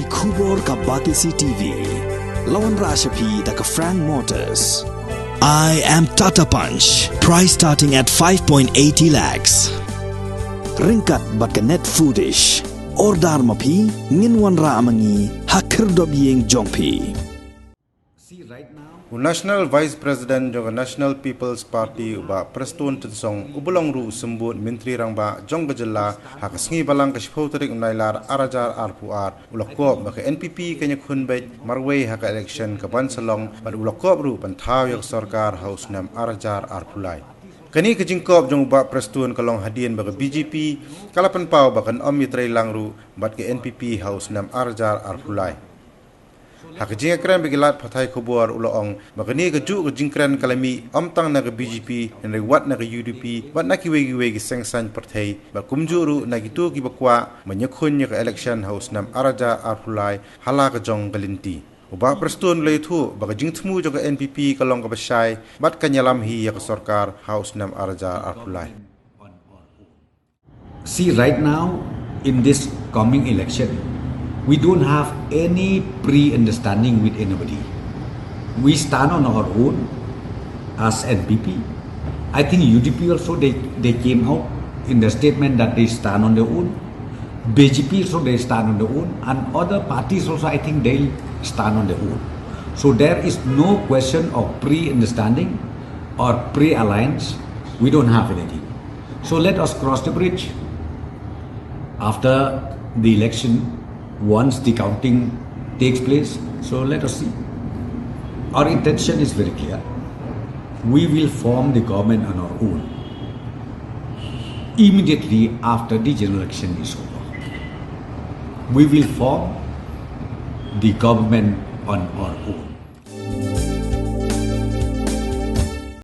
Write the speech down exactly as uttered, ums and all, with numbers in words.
Khubor ka Batesi T V. La wanrah sha phi da ka Frank Motors. I am Tata Punch. Price starting at five point eighty lakhs. Ryngkat bad ka Net Foodish. Order ma phi, ngin wanrah ma ngi ha khyrdop ïing jong phi. U National Vice President jong ka National People's Party u Bah Prestone Tynsong uba long ruh u symbud Myntri Rangbah jong ka jylla ha ka sngi Balang ka shiphew tarik u Nailar ar hajar arphew ar u la kop ba ka N P P kan ïakhun beit marwei ha ka election ka ban sa long bad u la kop ruh ban thaw ïa ka sorkar ha u snem ar hajar arphew lai. Kane ka jingkop jong u Bah Prestone ka long hadien ba ka B J P ka la pynpaw ba kan ym ïatrei lang ruh bad ka N P P ha u snem ar hajar arphew lai. Ha ka jingïakren bad ki lad pathai khubor u la ong ba kane kajuh ka jingkren ka la mih ym tang na ka B J P hynrei wat na ka U D P bad na kiwei kiwei ki seng saiñ pyrthei bad kumjuh ruh na kito kiba kwah ban ïakhun ïa ka election ha u snem ar hajar arphew lai ha la ka jong ka lynti. U Bah Prestone u la ïathuh ba ka jingthmu jong ka N P P ka long kaba shai bad kan ïalam hi ïa ka sorkar ha u snem ar hajar arphew lai. See, right now, in this coming election, we don't have any pre-understanding with anybody. We stand on our own as N P P. I think U D P also, they, they came out in the statement that they stand on their own. B J P also, they stand on their own. And other parties also, I think they'll stand on their own. So there is no question of pre-understanding or pre-alliance. We don't have anything. So let us cross the bridge after the election, once the counting takes place. So let us see. Our intention is very clear. We will form the government on our own immediately after the general election is over. We will form the government on our own.